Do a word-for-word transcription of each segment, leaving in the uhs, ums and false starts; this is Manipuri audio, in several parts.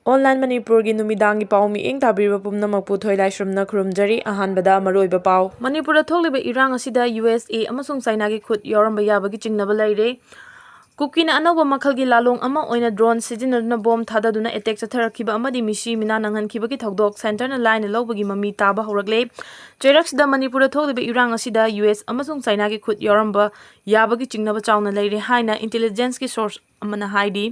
Online ꯃꯅꯤꯄꯨꯔꯒꯤ ꯅꯨꯃꯤꯗꯥꯡꯒꯤ ꯄꯥꯎ ꯃꯤꯠꯌꯦꯡ ꯇꯥꯕꯤꯔꯤꯕ ꯄꯨꯝꯅꯃꯛꯄꯨ ꯊꯣꯏꯂꯥꯏꯁ꯭ꯔꯝꯅ ꯈꯨꯔꯨꯝꯖꯔꯤ꯫ ꯑꯍꯥꯟꯕꯗ ꯃꯔꯨꯑꯣꯏꯕ ꯄꯥꯎ꯫ ꯃꯅꯤꯄꯨꯔꯗ ꯊꯣꯛꯂꯤꯕ ꯏꯔꯥꯡ ꯑꯁꯤꯗ ꯌꯨ ꯑꯦꯁ ꯑꯦ ꯑꯃꯁꯨꯡ ꯆꯥꯏꯅꯥꯒꯤ ꯈꯨꯠ ꯌꯥꯎꯔꯝꯕ ꯌꯥꯕꯒꯤ ꯆꯤꯡꯅꯕ ꯂꯩꯔꯦ꯫ ꯀꯨꯀꯤꯅ ꯑꯅꯧꯕ ꯃꯈꯜꯒꯤ ꯂꯥꯂꯣꯡ ꯑꯃ ꯑꯣꯏꯅ ꯗ꯭ꯔꯣꯟ ꯁꯤꯖꯤꯟꯅꯗꯨꯅ ꯕꯣꯝ ꯊꯥꯗꯗꯨꯅ ꯑꯦꯇꯦꯛ ꯆꯠꯊꯔꯛꯈꯤꯕ ꯑꯃꯗꯤ ꯃꯤꯁꯤ ꯃꯤꯅꯥ ꯅꯪꯍꯟꯈꯤꯕꯒꯤ ꯊꯧꯗꯣꯛ ꯁꯦꯟꯇꯔꯅ ꯂꯥꯏꯅ ꯂꯧꯕꯒꯤ ꯃꯃꯤ ꯇꯥꯕ ꯍꯧꯔꯛꯂꯦ꯫ ꯆꯩꯔꯛꯁꯤꯗ ꯃꯅꯤꯄꯨꯔꯗ ꯊꯣꯛꯂꯤꯕ ꯏꯔꯥꯡ ꯑꯁꯤꯗ ꯌꯨ ꯑꯦꯁ ꯑꯃꯁꯨꯡ ꯆꯥꯏꯅꯥꯒꯤ ꯈꯨꯠ ꯌꯥꯎꯔꯝꯕ ꯌꯥꯕꯒꯤ ꯆꯤꯡꯅꯕ ꯆꯥꯎꯅ ꯂꯩꯔꯦ ꯍꯥꯏꯅ ꯏꯟꯇꯦꯂꯤꯖꯦꯟꯁꯀꯤ ꯁꯣꯔꯁ ꯑꯃꯅ ꯍꯥꯏꯔꯤ꯫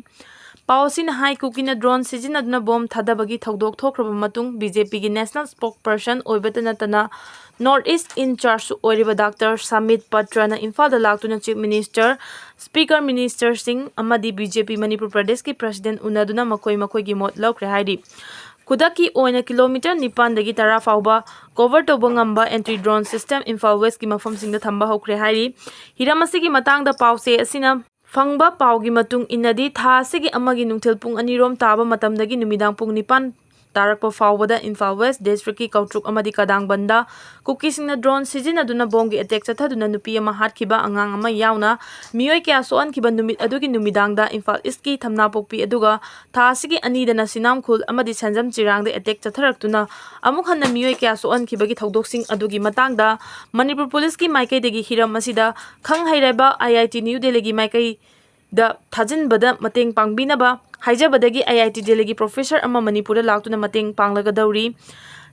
ꯄꯥꯎ ꯑꯁꯤꯅ ꯍꯥꯏ, ꯀꯨꯀꯤꯅ ꯗ꯭ꯔꯣꯟ ꯁꯤꯖꯤꯟꯅꯗꯨꯅ ꯕꯣꯝ ꯊꯥꯗꯕꯒꯤ ꯊꯧꯗꯣꯛ ꯊꯣꯛꯈ꯭ꯔꯕ ꯃꯇꯨꯡ, ꯕꯤ ꯖꯦ ꯄꯤꯒꯤ ꯅꯦꯁꯅꯦꯜ ꯁ꯭ꯄꯣꯛꯄꯔꯁꯟ ꯑꯣꯏꯕꯇ ꯅꯠꯇꯅ ꯅꯣꯔꯠ ꯏꯁ ꯏꯟ ꯆꯥꯔꯖꯁꯨ ꯑꯣꯏꯔꯤꯕ ꯗꯥꯛꯇꯔ ꯁꯥꯃꯤꯠ ꯄꯠꯇ꯭ꯔꯅ ꯏꯝꯐꯥꯜꯗ ꯂꯥꯛꯇꯨꯅ ꯆꯤꯐ ꯃꯤꯅꯤꯁꯇꯔ, ꯁ꯭ꯄꯤꯀꯔ, ꯃꯤꯅꯤꯁꯇꯔꯁꯤꯡ ꯑꯃꯗꯤ ꯕꯤ ꯖꯦ ꯄꯤ ꯃꯅꯤꯄꯨꯔ ꯄ꯭ꯔꯗꯦꯁꯀꯤ ꯄ꯭ꯔꯁꯤꯗꯦꯟ ꯎꯅꯗꯨꯅ ꯃꯈꯣꯏ ꯃꯈꯣꯏꯒꯤ ꯃꯣꯠ ꯂꯧꯈ꯭ꯔꯦ ꯍꯥꯏꯔꯤ꯫ ꯈꯨꯗꯛꯀꯤ ꯑꯣꯏꯅ ꯀꯤꯂꯣꯃꯤꯇꯔ ꯅꯤꯄꯥꯟꯗꯒꯤ ꯇꯔꯥ ꯐꯥꯎꯕ ꯀꯣꯚꯔ ꯇꯧꯕ ꯉꯝꯕ ꯑꯦꯟꯇꯤ ꯗ꯭ꯔꯣꯟ ꯁꯤꯁꯇꯦꯝ ꯏꯝꯐꯥꯜ ꯋꯦꯁꯀꯤ ꯃꯐꯝꯁꯤꯡꯗ ꯊꯝꯕ ꯍꯧꯈ꯭ꯔꯦ ꯍꯥꯏꯔꯤ꯫ ꯍꯤꯔꯝ ꯑꯁꯤꯒꯤ ꯃꯇꯥꯡꯗ ꯄꯥꯎꯆꯦ ꯑꯁꯤꯅ ꯐꯪꯕ ꯄꯥꯎꯒꯤ ꯃꯇꯨꯡ ꯏꯟꯅꯗꯤ, ꯊꯥ ꯑꯁꯤꯒꯤ ꯑꯃꯒꯤ ꯅꯨꯡꯊꯤꯜ ꯄꯨꯡ ꯑꯅꯤꯔꯣꯝ ꯇꯥꯕ ꯃꯇꯝꯗꯒꯤ ꯅꯨꯃꯤꯗꯥꯡ ꯄꯨꯡ ꯅꯤꯄꯥꯟ ꯇꯥꯔꯛꯄ ꯐꯥꯎꯕꯗ ꯏꯝꯐꯥꯜ ꯋꯦꯁ ꯗꯤꯁꯇ꯭ꯔꯤꯛꯀꯤ ꯀꯧꯇ꯭ꯔꯨꯛ ꯑꯃꯗꯤ ꯀꯗꯥꯡꯕꯟꯗ ꯀꯨꯀꯤꯁꯤꯡꯅ ꯗ꯭ꯔꯣꯟ ꯁꯤꯖꯤꯟꯅꯗꯨꯅ ꯕꯣꯝꯒꯤ ꯑꯦꯇꯦꯛ ꯆꯠꯊꯗꯨꯅ ꯅꯨꯄꯤ ꯑꯃ ꯍꯥꯠꯈꯤꯕ, ꯑꯉꯥꯡ ꯑꯃ ꯌꯥꯎꯅ ꯃꯤꯑꯣꯏ ꯀꯌꯥ ꯁꯣꯛꯍꯟꯈꯤꯕ ꯅꯨꯃꯤꯠ ꯑꯗꯨꯒꯤ ꯅꯨꯃꯤꯗꯥꯡꯗ ꯏꯝꯐꯥꯜ ꯏꯁꯀꯤ ꯊꯝꯅꯥꯄꯣꯛꯄꯤ ꯑꯗꯨꯒ ꯊꯥ ꯑꯁꯤꯒꯤ ꯑꯅꯤꯗꯅ ꯁꯤꯅꯥꯝꯈꯨꯜ ꯑꯃꯗꯤ ꯁꯦꯟꯖꯝ ꯆꯤꯔꯥꯡꯗ ꯑꯦꯇꯦꯛ ꯆꯠꯊꯔꯛꯇꯨꯅ ꯑꯃꯨꯛ ꯍꯟꯅ ꯃꯤꯑꯣꯏ ꯀꯌꯥ ꯁꯣꯛꯍꯟꯈꯤꯕꯒꯤ ꯊꯧꯗꯣꯛꯁꯤꯡ ꯑꯗꯨꯒꯤ ꯃꯇꯥꯡꯗ ꯃꯅꯤꯄꯨꯔ ꯄꯨꯂꯤꯁꯀꯤ ꯃꯥꯏꯀꯩꯗꯒꯤ ꯍꯤꯔꯝ ꯑꯁꯤꯗ ꯈꯪ ꯍꯩꯔꯕ ꯑꯥꯏ ꯑꯥꯏ ꯇꯤ ꯅ꯭ꯌꯨ ꯗꯦꯜꯂꯤꯒꯤ ꯃꯥꯏꯀꯩ ꯗ ꯊꯥꯖꯤꯟꯕꯗ ꯃꯇꯦꯡ ꯄꯥꯡꯕꯤꯅꯕ ꯍꯥꯏꯖꯕꯗꯒꯤ ꯑꯥꯏ ꯑꯥꯏ ꯇꯤ ꯗꯦꯜꯂꯤꯒꯤ ꯄ꯭ꯔꯣꯐꯦꯁꯔ ꯑꯃ ꯃꯅꯤꯄꯨꯔꯗ ꯂꯥꯛꯇꯨꯅ ꯃꯇꯦꯡ ꯄꯥꯡꯂꯒꯗꯧꯔꯤ꯫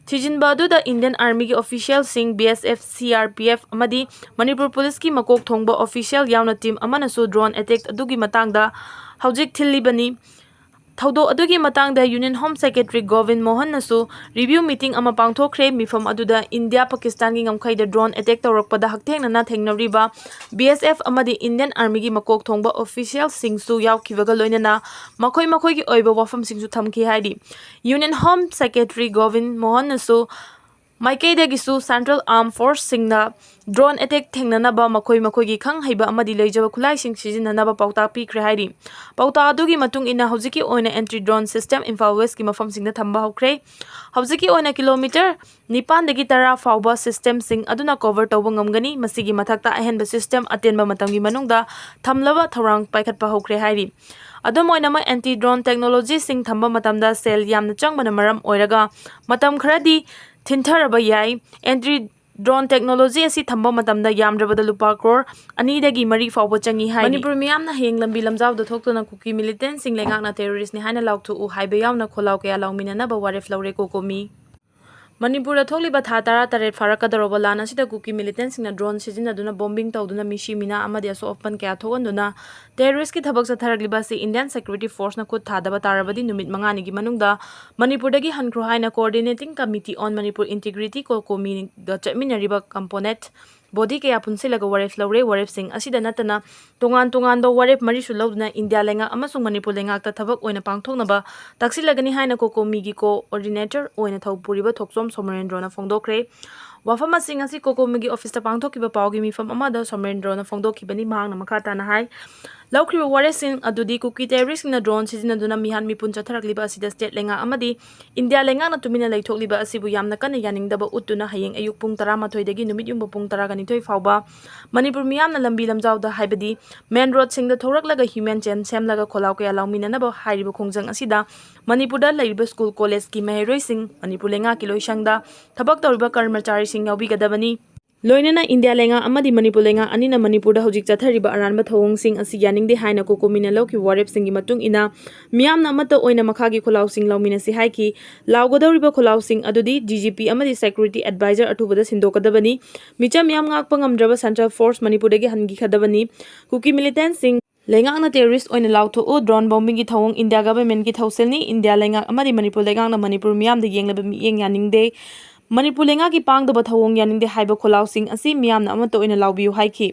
ꯊꯤꯖꯤꯟꯕ ꯑꯗꯨꯗ ꯏꯟꯗꯤꯌꯟ ꯑꯥꯔꯃꯤꯒꯤ ꯑꯣꯐꯤꯁꯤꯌꯦꯜꯁꯤꯡ, B S F, C R P F ꯑꯃꯗꯤ ꯃꯅꯤꯄꯨꯔ ꯄꯨꯂꯤꯁꯀꯤ ꯃꯀꯣꯛ ꯊꯣꯡꯕ ꯑꯣꯐꯤꯁꯤꯌꯦꯜ ꯌꯥꯎꯅ ꯇꯤꯝ ꯑꯃꯅꯁꯨ ꯗ꯭ꯔꯣꯟ ꯑꯦꯇꯦꯛ ꯑꯗꯨꯒꯤ ꯃꯇꯥꯡꯗ ꯍꯧꯖꯤꯛ ꯊꯤꯜꯂꯤꯕꯅꯤ꯫ ꯊꯧꯗꯣꯛ ꯑꯗꯨꯒꯤ ꯃꯇꯥꯡꯗ ꯌꯨꯅꯤꯌꯟ ꯍꯣꯝ ꯁꯦꯀ꯭ꯔꯦꯇꯔꯤ ꯒꯣꯕꯤꯟ ꯃꯣꯍꯟꯅꯁꯨ ꯔꯤꯚ꯭ꯌꯨ ꯃꯤꯇꯤꯡ ꯑꯃ ꯄꯥꯡꯊꯣꯛꯈ꯭ꯔꯦ꯫ ꯃꯤꯐꯝ ꯑꯗꯨꯗ ꯏꯟꯗꯤꯌꯥ ꯄꯥꯀꯤꯁꯇꯥꯟꯒꯤ ꯉꯝꯈꯩꯗ ꯗ꯭ꯔꯣꯟ ꯑꯦꯇꯦꯛ ꯇꯧꯔꯛꯄꯗ ꯍꯛꯊꯦꯡꯅꯅ ꯊꯦꯡꯅꯔꯤꯕ ꯕꯤ ꯑꯦꯁ ꯑꯦꯐ ꯑꯃꯗꯤ ꯏꯟꯗꯤꯌꯟ ꯑꯥꯔꯃꯤꯒꯤ ꯃꯀꯣꯛ ꯊꯣꯡꯕ ꯑꯣꯐꯤꯁꯤꯌꯦꯜꯁꯤꯡꯁꯨ ꯌꯥꯎꯈꯤꯕꯒ ꯂꯣꯏꯅꯅ ꯃꯈꯣꯏ ꯃꯈꯣꯏꯒꯤ ꯑꯣꯏꯕ ꯋꯥꯐꯝꯁꯤꯡꯁꯨ ꯊꯝꯈꯤ ꯍꯥꯏꯔꯤ꯫ ꯌꯨꯅꯤꯌꯟ ꯍꯣꯝ ꯁꯦꯀ꯭ꯔꯦꯇꯔꯤ ꯒꯣꯕꯤꯟ ꯃꯣꯍꯟꯅꯁꯨ ꯃꯥꯏꯀꯩꯗꯒꯤꯁꯨ Central Armed Forceꯁꯤꯡꯅ drone attack ꯊꯦꯡꯅꯅꯕ ꯃꯈꯣꯏ ꯃꯈꯣꯏꯒꯤ ꯈꯪ ꯍꯩꯕ ꯑꯃꯗꯤ ꯂꯩꯖꯕ ꯈꯨꯠꯂꯥꯏꯁꯤꯡ ꯁꯤꯖꯤꯟꯅꯅꯕ ꯄꯥꯎꯇꯥꯛ ꯄꯤꯈ꯭ꯔꯦ ꯍꯥꯏꯔꯤ꯫ ꯄꯥꯎꯇꯥꯛ ꯑꯗꯨꯒꯤ ꯃꯇꯨꯡ ꯏꯟꯅ ꯍꯧꯖꯤꯛꯀꯤ ꯑꯣꯏꯅ anti drone system ꯏꯝꯐꯥꯜ Westꯀꯤ ꯃꯐꯝꯁꯤꯡꯗ ꯊꯝꯕ ꯍꯧꯈ꯭ꯔꯦ꯫ ꯍꯧꯖꯤꯛꯀꯤ ꯑꯣꯏꯅ kilometre ꯅꯤꯄꯥꯟꯗꯒꯤ ꯇꯔꯥ ꯐꯥꯎꯕ systemꯁꯤꯡ ꯑꯗꯨꯅ cover ꯇꯧꯕ ꯉꯝꯒꯅꯤ꯫ ꯃꯁꯤꯒꯤ ꯃꯊꯛꯇ ꯑꯍꯦꯟꯕ system ꯑꯇꯦꯟꯕ ꯃꯇꯝꯒꯤ ꯃꯅꯨꯡꯗ ꯊꯝꯂꯕ ꯊꯧꯔꯥꯡ ꯄꯥꯏꯈꯠꯄ ꯍꯧꯈ꯭ꯔꯦ ꯍꯥꯏꯔꯤ꯫ ꯑꯗꯨꯝ ꯑꯣꯏꯅꯃꯛ, anti drone technologyꯁꯤꯡ ꯊꯝꯕ ꯃꯇꯝꯗ ꯁꯦꯜ ꯌꯥꯝꯅ ꯆꯪꯕꯅ ꯃꯔꯝ ꯑꯣꯏꯔꯒ ꯃꯇꯝ ꯈꯔꯗꯤ ꯊꯤꯟꯊꯔꯕ ꯌꯥꯏ꯫ Anti drone technology ꯑꯁꯤ ꯊꯝꯕ ꯃꯇꯝꯗ ꯌꯥꯝꯗ꯭ꯔꯕꯗ ꯂꯨꯄꯥ ꯀ꯭ꯔꯣꯔ ꯑꯅꯤꯗꯒꯤ ꯃꯔꯤ ꯐꯥꯎꯕ ꯆꯪꯏ ꯍꯥꯏꯔꯤ꯫ ꯃꯅꯤꯄꯨꯔ ꯃꯤꯌꯥꯝꯅ ꯍꯌꯦꯡ ꯂꯝꯕꯤ ꯂꯝꯖꯥꯎꯗ ꯊꯣꯛꯇꯨꯅ ꯀꯨꯀꯤ militantꯁꯤꯡ ꯂꯩꯉꯥꯛꯅ terroristꯅꯤ ꯍꯥꯏꯅ ꯂꯥꯎꯊꯣꯛꯎ ꯍꯥꯏꯕ ꯌꯥꯎꯅ ꯈꯣꯜꯂꯥꯎ ꯀꯌꯥ ꯂꯥꯎꯃꯤꯟꯅꯅꯕ ꯋꯥꯔꯦꯞ ꯂꯧꯔꯦ ꯀꯣꯀꯣꯃꯤ꯫ ꯃꯅꯤꯄꯨꯔꯗ ꯊꯣꯛꯂꯤꯕ ꯊꯥ ꯇꯔꯥ ꯇꯔꯦꯠ ꯐꯥꯔꯛꯀꯗꯧꯔꯕ ꯂꯥꯟ ꯑꯁꯤꯗ ꯀꯨꯀꯤ militantꯁꯤꯡꯅ drone ꯁꯤꯖꯤꯟꯅꯗꯨꯅ bombing ꯇꯧꯗꯨꯅ ꯃꯤꯁꯤ ꯃꯤꯅꯥ ꯑꯃꯗꯤ ꯑꯁꯣꯛ ꯑꯄꯟ ꯀꯌꯥ ꯊꯣꯛꯍꯟꯗꯨꯅ terroristꯀꯤ ꯊꯕꯛ ꯆꯠꯊꯔꯛꯂꯤꯕ ꯑꯁꯤ Indian Security Forceꯅ ꯈꯨꯠ ꯊꯥꯗꯕ ꯇꯥꯔꯕꯗꯤ ꯅꯨꯃꯤꯠ ꯃꯉꯥꯅꯤꯒꯤ ꯃꯅꯨꯡꯗ ꯃꯅꯤꯄꯨꯔꯗꯒꯤ ꯍꯟꯈ꯭ꯔꯣ ꯍꯥꯏꯅ Coordinating Committee on Manipur Integrity ꯀꯣꯀꯣꯃꯤꯒ ꯆꯠꯃꯤꯟꯅꯔꯤꯕ component body ꯀꯌꯥ ꯄꯨꯟꯁꯤꯜꯂꯒ ꯋꯥꯔꯦꯞ ꯂꯧꯔꯦ꯫ ꯋꯥꯔꯦꯞꯁꯤꯡ ꯑꯁꯤꯗ ꯅꯠꯇꯅ ꯇꯣꯉꯥꯟ ꯇꯣꯉꯥꯟꯕ ꯋꯥꯔꯦꯞ ꯃꯔꯤꯁꯨ ꯂꯧꯗꯨꯅ ꯏꯟꯗꯤꯌꯥ ꯂꯩꯉꯥꯛ ꯑꯃꯁꯨꯡ ꯃꯅꯤꯄꯨꯔ ꯂꯩꯉꯥꯛꯇ ꯊꯕꯛ ꯑꯣꯏꯅ ꯄꯥꯡꯊꯣꯛꯅꯕ ꯇꯛꯁꯤꯜꯂꯒꯅꯤ ꯍꯥꯏꯅ ꯀꯣꯀꯣꯃꯤꯒꯤ coordinator ꯑꯣꯏꯅ ꯊꯧ ꯄꯨꯔꯤꯕ ꯊꯣꯛꯆꯣꯝ ꯁꯣꯃꯣꯔꯦꯟꯗ꯭ꯔꯣꯅ ꯐꯣꯡꯗꯣꯛꯈ꯭ꯔꯦ꯫ ꯋꯥꯐꯝꯁꯤꯡ ꯑꯁꯤ ꯀꯣꯀꯣꯃꯤꯒꯤ officeꯇ ꯄꯥꯡꯊꯣꯛꯈꯤꯕ ꯄꯥꯎꯒꯤ ꯃꯤꯐꯝ ꯑꯃꯗ ꯁꯣꯃꯣꯔꯦꯟꯗ꯭ꯔꯣꯅ ꯐꯣꯡꯗꯣꯛꯈꯤꯕꯅꯤ꯫ ꯃꯍꯥꯛꯅ ꯃꯈꯥ ꯇꯥꯅ ꯍꯥꯏ, ꯂꯧꯈ꯭ꯔꯤꯕ ꯋꯥꯔꯦꯞꯁꯤꯡ ꯑꯗꯨꯗꯤ ꯀꯨꯀꯤ terroristꯁꯤꯡꯅ drone ꯁꯤꯖꯤꯟꯅꯗꯨꯅ ꯃꯤꯍꯥꯠ ꯃꯤꯄꯨꯟ ꯆꯠꯊꯔꯛꯂꯤꯕ ꯑꯁꯤꯗ state ꯂꯩꯉꯥꯛ ꯑꯃꯗꯤ ꯏꯟꯗꯤꯌꯥ ꯂꯩꯉꯥꯛꯅ ꯇꯨꯃꯤꯟꯅ ꯂꯩꯊꯣꯛꯂꯤꯕ ꯑꯁꯤꯕꯨ ꯌꯥꯝꯅ ꯀꯟꯅ ꯌꯥꯅꯤꯡꯗꯕ ꯎꯠꯇꯨꯅ ꯍꯌꯦꯡ ꯑꯌꯨꯛ ꯄꯨꯡ ꯇꯔꯥꯃꯥꯊꯣꯏꯗꯒꯤ ꯅꯨꯃꯤꯠ ꯌꯨꯡꯕ ꯄꯨꯡ ꯇꯔꯥꯒ ꯅꯤꯊꯣꯏ ꯐꯥꯎꯕ ꯃꯅꯤꯄꯨꯔ ꯃꯤꯌꯥꯝꯅ ꯂꯝꯕꯤ ꯂꯝꯖꯥꯎꯗ ꯍꯥꯏꯕꯗꯤ main roadꯁꯤꯡꯗ ꯊꯣꯔꯛꯂꯒ human chain ꯁꯦꯝꯂꯒ ꯈꯣꯜꯂꯥꯎ ꯀꯌꯥ ꯂꯥꯎꯃꯤꯟꯅꯅꯕ ꯍꯥꯏꯔꯤꯕ ꯈꯣꯡꯖꯪ ꯑꯁꯤꯗ ꯃꯅꯤꯄꯨꯔꯗ ꯂꯩꯔꯤꯕ school collegeꯀꯤ ꯃꯍꯩꯔꯣꯏꯁꯤꯡ, ꯃꯅꯤꯄꯨꯔ ꯂꯩꯉꯥꯛꯀꯤ ꯂꯣꯏꯁꯪꯗ ꯊꯕꯛ ꯇꯧꯔꯤꯕ ꯀꯔꯃꯆꯥꯔꯤꯁꯤꯡ ꯌꯥꯎꯕꯤꯒꯗꯕꯅꯤ꯫ ꯂꯣꯏꯅꯅ ꯏꯟꯗꯤꯌꯥ ꯂꯩꯉꯥꯛ ꯑꯃꯗꯤ ꯃꯅꯤꯄꯨꯔ ꯂꯩꯉꯥꯛ ꯑꯅꯤꯅ ꯃꯅꯤꯄꯨꯔꯗ ꯍꯧꯖꯤꯛ ꯆꯠꯊꯔꯤꯕ ꯑꯔꯥꯟꯕ ꯊꯧꯑꯣꯡꯁꯤꯡ ꯑꯁꯤ ꯌꯥꯅꯤꯡꯗꯦ ꯍꯥꯏꯅ ꯀꯣꯀꯣꯃꯤꯅ ꯂꯧꯈꯤꯕ ꯋꯥꯔꯦꯞꯁꯤꯡꯒꯤ ꯃꯇꯨꯡ ꯏꯟꯅ ꯃꯤꯌꯥꯝꯅ ꯑꯃꯠꯇ ꯑꯣꯏꯅ ꯃꯈꯥꯒꯤ ꯈꯣꯜꯂꯥꯎꯁꯤꯡ ꯂꯧꯃꯤꯟꯅꯁꯤ ꯍꯥꯏꯈꯤ꯫ ꯂꯥꯎꯒꯗꯧꯔꯤꯕ ꯈꯣꯜꯂꯥꯎꯁꯤꯡ ꯑꯗꯨꯗꯤ D G P ꯑꯃꯗꯤ security adviser ꯑꯊꯨꯕꯗ ꯁꯤꯟꯗꯣꯛꯀꯗꯕꯅꯤ꯫ ꯃꯤꯆꯝ ꯃꯤꯌꯥꯝ ꯉꯥꯛꯄ ꯉꯝꯗ꯭ꯔꯕ central force ꯃꯅꯤꯄꯨꯔꯗꯒꯤ ꯍꯟꯈꯤꯒꯗꯕꯅꯤ꯫ ꯀꯨꯀꯤ militantꯁꯤꯡ ꯂꯩꯉꯥꯛꯅ terrorist ꯑꯣꯏꯅ ꯂꯥꯎꯊꯣꯛꯎ, drone bombingꯒꯤ ꯊꯧꯑꯣꯡ ꯏꯟꯗꯤꯌꯥ governmentꯀꯤ ꯊꯧꯁꯤꯜꯅꯤ꯫ ꯏꯟꯗꯤꯌꯥ ꯂꯩꯉꯥꯛ ꯑꯃꯗꯤ ꯃꯅꯤꯄꯨꯔ ꯂꯩꯉꯥꯛꯅ ꯃꯅꯤꯄꯨꯔ ꯃꯤꯌꯥꯝꯗ ꯌꯦꯡꯂꯕ ꯃꯤꯠꯌꯦꯡ ꯌꯥꯅꯤꯡꯗꯦ꯫ ꯃꯅꯤꯄꯨꯔ ꯂꯩꯉꯥꯛꯀꯤ ꯄꯥꯡꯗꯕ ꯊꯧꯑꯣꯡ ꯌꯥꯅꯤꯡꯗꯦ ꯍꯥꯏꯕ ꯈꯣꯜꯂꯥꯎꯁꯤꯡ ꯑꯁꯤ ꯃꯤꯌꯥꯝꯅ ꯑꯃꯠꯇ ꯑꯣꯏꯅ ꯂꯥꯎꯕꯤꯌꯨ ꯍꯥꯏꯈꯤ꯫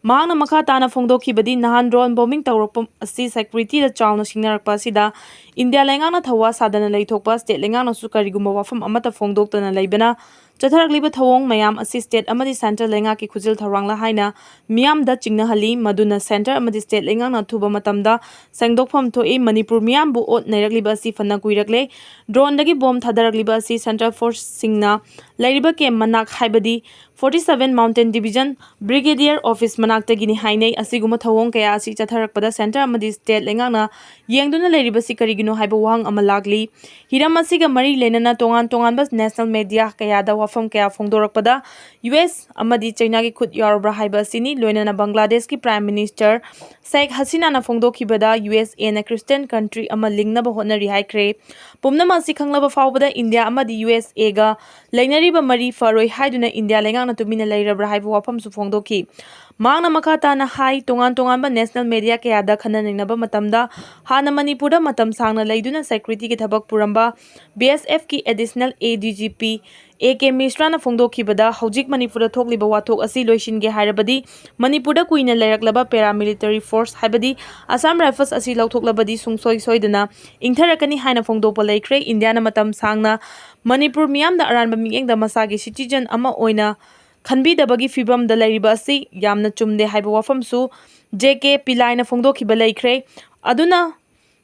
ꯃꯍꯥꯛꯅ ꯃꯈꯥ ꯇꯥꯅ ꯐꯣꯡꯗꯣꯛꯈꯤꯕꯗꯤ, ꯅꯍꯥꯟ drone bombing ꯇꯧꯔꯛꯄ ꯑꯁꯤ security ꯗ ꯆꯥꯎꯅ ꯁꯤꯡꯅꯔꯛꯄ ꯑꯁꯤꯗ ꯏꯟꯗꯤꯌꯥ ꯂꯩꯉꯥꯛꯅ ꯊꯧꯋꯥ ꯁꯥꯗꯅ ꯂꯩꯊꯣꯛꯄ, state ꯂꯩꯉꯥꯛꯅꯁꯨ ꯀꯔꯤꯒꯨꯝꯕ ꯋꯥꯐꯝ ꯑꯃꯠꯇ ꯐꯣꯡꯗꯣꯛꯇꯅ ꯂꯩꯕꯅ ꯆꯠꯊꯔꯛꯂꯤꯕ ꯊꯧꯑꯣꯡ ꯃꯌꯥꯝ ꯑꯁꯤ state ꯑꯃꯗꯤ central ꯂꯩꯉꯥꯛꯀꯤ ꯈꯨꯖꯤꯜ ꯊꯧꯔꯥꯡꯂ ꯍꯥꯏꯅ ꯃꯤꯌꯥꯝꯗ ꯆꯤꯡꯅꯍꯜꯂꯤ꯫ ꯃꯗꯨꯅ centre ꯑꯃꯗꯤ state ꯂꯩꯉꯥꯛꯅ ꯑꯊꯨꯕ ꯃꯇꯝꯗ ꯁꯦꯡꯗꯣꯛꯐꯝ ꯊꯣꯛꯏ꯫ ꯃꯅꯤꯄꯨꯔ ꯃꯤꯌꯥꯝꯕꯨ ꯑꯣꯠ ꯅꯩꯔꯛꯂꯤꯕ ꯑꯁꯤ ꯐꯅ ꯀꯨꯏꯔꯛꯂꯦ꯫ Drone ꯗꯒꯤ bomb ꯊꯥꯗꯔꯛꯂꯤꯕ ꯑꯁꯤ central force ꯁꯤꯡꯅ ꯂꯩꯔꯤꯕ camp ꯃꯅꯥꯛ, ꯍꯥꯏꯕꯗꯤ forty seven Mountain Division Brigadier Office ꯃꯅꯥꯛꯇꯒꯤꯅꯤ ꯍꯥꯏꯅꯩ꯫ ꯑꯁꯤꯒꯨꯝꯕ ꯊꯧꯑꯣꯡ ꯀꯌꯥ ꯑꯁꯤ ꯆꯠꯊꯔꯛꯄꯗ centre ꯑꯃꯗꯤ state ꯂꯩꯉꯥꯛꯅ ꯌꯦꯡꯗꯨꯅ ꯂꯩꯔꯤꯕꯁꯤ ꯀꯔꯤꯒꯤꯅꯣ ꯍꯥꯏꯕ ꯋꯥꯍꯪ ꯑꯃ ꯂꯥꯛꯂꯤ꯫ ꯍꯤꯔꯝ ꯑꯁꯤꯒ ꯃꯔꯤ ꯂꯩꯅꯅ ꯇꯣꯉꯥꯟ ꯇꯣꯉꯥꯟꯕ national media ꯀꯌꯥꯗ ꯋꯥꯐꯝ ꯀꯌꯥ ꯐꯣꯡꯗꯣꯔꯛꯄꯗ U S ꯑꯃꯗꯤ ꯆꯩꯅꯥꯒꯤ ꯈꯨꯠ ꯌꯥꯎꯔꯕ꯭ꯔꯥ ꯍꯥꯏꯕ ꯑꯁꯤꯅꯤ꯫ ꯂꯣꯏꯅꯅ ꯕꯪꯒ꯭ꯂꯥꯗꯦꯁꯀꯤ Prime Minister Sheikh ꯍꯁꯤꯅꯥꯅ ꯐꯣꯡꯗꯣꯛꯈꯤꯕꯗ, U S A ꯅ Christian country ꯑꯃ ꯂꯤꯡꯅꯕ ꯍꯣꯠꯅꯔꯤ ꯍꯥꯏꯈ꯭ꯔꯦ꯫ ꯄꯨꯝꯅꯃꯛ ꯑꯁꯤ ꯈꯪꯂꯕ ꯐꯥꯎꯕꯗ ꯏꯟꯗꯤꯌꯥ ꯑꯃꯗꯤ U S A ꯒ ꯂꯩꯅꯔꯤꯕ ꯃꯔꯤ ꯐꯔꯣꯏ ꯍꯥꯏꯗꯨꯅ ꯏꯟꯗꯤꯌꯥ ꯂꯩꯉꯥꯛꯅ ꯇꯨꯃꯤꯟꯅ ꯂꯩꯔꯕ꯭ꯔꯥ ꯍꯥꯏꯕ ꯋꯥꯐꯝꯁꯨ ꯐꯣꯡꯗꯣꯛꯈꯤ꯫ ꯃꯍꯥꯛꯅ ꯃꯈꯥ ꯇꯥꯅ ꯍꯥꯏ, ꯇꯣꯉꯥꯟ ꯇꯣꯉꯥꯟꯕ national media ꯀꯌꯥꯗ ꯈꯟꯅ ꯅꯩꯅꯕ ꯃꯇꯝꯗ ꯍꯥꯟꯅ ꯃꯅꯤꯄꯨꯔꯗ ꯃꯇꯝ ꯁꯥꯡꯅ ꯂꯩꯗꯨꯅ security ꯒꯤ ꯊꯕꯛ ꯄꯨꯔꯝꯕ B S F ꯀꯤ Additional A D G P A K ꯃꯤꯁ꯭ꯔꯥꯅ ꯐꯣꯡꯗꯣꯛꯈꯤꯕꯗ, ꯍꯧꯖꯤꯛ ꯃꯅꯤꯄꯨꯔꯗ ꯊꯣꯛꯂꯤꯕ ꯋꯥꯊꯣꯛ ꯑꯁꯤ ꯂꯣꯏꯁꯤꯟꯒꯦ ꯍꯥꯏꯔꯕꯗꯤ ꯃꯅꯤꯄꯨꯔꯗ ꯀꯨꯏꯅ ꯂꯩꯔꯛꯂꯕ paramilitary force ꯍꯥꯏꯕꯗꯤ Assam Rifles ꯑꯁꯤ ꯂꯧꯊꯣꯛꯂꯕꯗꯤ ꯁꯨꯡꯁꯣꯏ ꯁꯣꯏꯗꯅ ꯏꯪꯊꯔꯛꯀꯅꯤ ꯍꯥꯏꯅ ꯐꯣꯡꯗꯣꯛꯄ ꯂꯩꯈ꯭ꯔꯦ꯫ ꯏꯟꯗꯤꯌꯥꯅ ꯃꯇꯝ ꯁꯥꯡꯅ ꯃꯅꯤꯄꯨꯔ ꯃꯤꯌꯥꯝꯗ ꯑꯔꯥꯟꯕ ꯃꯤꯠꯌꯦꯡꯗ ꯃꯁꯥꯒꯤ citizen ꯑꯃ ꯑꯣꯏꯅ ꯈꯟꯕꯤꯗꯕꯒꯤ ꯐꯤꯕꯝꯗ ꯂꯩꯔꯤꯕ ꯑꯁꯤ ꯌꯥꯝꯅ ꯆꯨꯝꯗꯦ ꯍꯥꯏꯕ ꯋꯥꯐꯝꯁꯨ J K ꯄꯤꯂꯥꯏꯅ ꯐꯣꯡꯗꯣꯛꯈꯤꯕ ꯂꯩꯈ꯭ꯔꯦ꯫ ꯑꯗꯨꯅ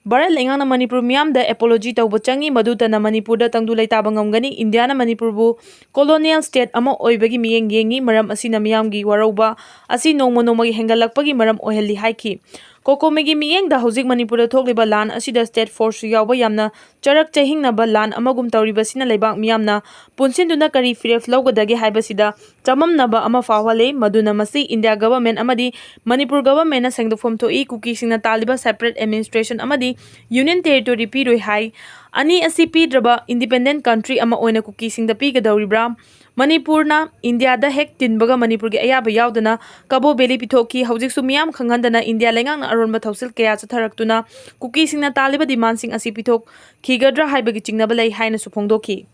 ꯚꯥꯔꯠ ꯂꯩꯉꯥꯛꯅ ꯃꯅꯤꯄꯨꯔ ꯃꯤꯌꯥꯝꯗ apology ꯇꯧꯕ ꯆꯪꯏ, ꯃꯗꯨꯇꯅ ꯃꯅꯤꯄꯨꯔꯗ ꯇꯪꯗꯨ ꯂꯩꯇꯥꯕ ꯉꯝꯒꯅꯤ꯫ ꯏꯟꯗꯤꯌꯥꯅ ꯃꯅꯤꯄꯨꯔꯕꯨ colonial state ꯑꯃ ꯑꯣꯏꯕꯒꯤ ꯃꯤꯠꯌꯦꯡ ꯌꯦꯡꯏ, ꯃꯔꯝ ꯑꯁꯤꯅ ꯃꯤꯌꯥꯝꯒꯤ ꯋꯥꯔꯧꯕ ꯑꯁꯤ ꯅꯣꯡꯃ ꯅꯣꯡꯃꯒꯤ ꯍꯦꯟꯒꯠꯂꯛꯄꯒꯤ ꯃꯔꯝ ꯑꯣꯏꯍꯜꯂꯤ ꯍꯥꯏꯈꯤ꯫ ꯀꯣꯀꯣꯃꯤꯒꯤ ꯃꯤꯠꯌꯦꯡꯗ ꯍꯧꯖꯤꯛ ꯃꯅꯤꯄꯨꯔꯗ ꯊꯣꯛꯂꯤꯕ ꯂꯥꯟ ꯑꯁꯤꯗ state force ꯁꯨ ꯌꯥꯎꯕ ꯌꯥꯝꯅ ꯆꯔꯛ ꯆꯍꯤꯡꯅꯕ ꯂꯥꯟ ꯑꯃꯒꯨꯝ ꯇꯧꯔꯤꯕꯁꯤꯅ ꯂꯩꯕꯥꯛ ꯃꯤꯌꯥꯝꯅ ꯄꯨꯟꯁꯤꯟꯗꯨꯅ ꯀꯔꯤ ꯐꯤꯔꯦꯞ ꯂꯧꯒꯗꯒꯦ ꯍꯥꯏꯕꯁꯤꯗ ꯆꯃꯝꯅꯕ ꯑꯃ ꯐꯥꯎꯍꯜꯂꯦ꯫ ꯃꯗꯨꯅ ꯃꯁꯤ ꯏꯟꯗꯤꯌꯥ government ꯑꯃꯗꯤ ꯃꯅꯤꯄꯨꯔ government ꯅ ꯁꯦꯡꯗꯣꯛꯐꯝ ꯊꯣꯛꯏ꯫ ꯀꯨꯀꯤꯁꯤꯡꯅ ꯇꯥꯜꯂꯤꯕ separate administration ꯑꯃꯗꯤ union territory ꯄꯤꯔꯣꯏ ꯍꯥꯏ꯫ ꯑꯅꯤ ꯑꯁꯤ ꯄꯤꯗ꯭ꯔꯕ independent country ꯑꯃ ꯑꯣꯏꯅ ꯀꯨꯀꯤꯁꯤꯡꯗ ꯄꯤꯒꯗꯧꯔꯤꯕ꯭ꯔꯥ? ꯃꯅꯤꯄꯨꯔꯅ ꯏꯟꯗꯤꯌꯥꯗ ꯍꯦꯛ ꯇꯤꯟꯕꯒ ꯃꯅꯤꯄꯨꯔꯒꯤ ꯑꯌꯥꯕ ꯌꯥꯎꯗꯅ ꯀꯕꯣ valley ꯄꯤꯊꯣꯛꯈꯤ꯫ ꯍꯧꯖꯤꯛꯁꯨ ꯃꯤꯌꯥꯝ ꯈꯪꯍꯟꯗꯅ ꯏꯟꯗꯤꯌꯥ ꯂꯩꯉꯥꯛꯅ ꯑꯔꯣꯟꯕ ꯊꯧꯁꯤꯜ ꯀꯌꯥ ꯆꯠꯊꯔꯛꯇꯨꯅ ꯀꯨꯀꯤꯁꯤꯡꯅ ꯇꯥꯜꯂꯤꯕ demand ꯁꯤꯡ ꯑꯁꯤ ꯄꯤꯊꯣꯛꯈꯤꯒꯗ꯭ꯔꯥ ꯍꯥꯏꯕꯒꯤ ꯆꯤꯡꯅꯕ ꯂꯩ ꯍꯥꯏꯅꯁꯨ ꯐꯣꯡꯗꯣꯛꯈꯤ꯫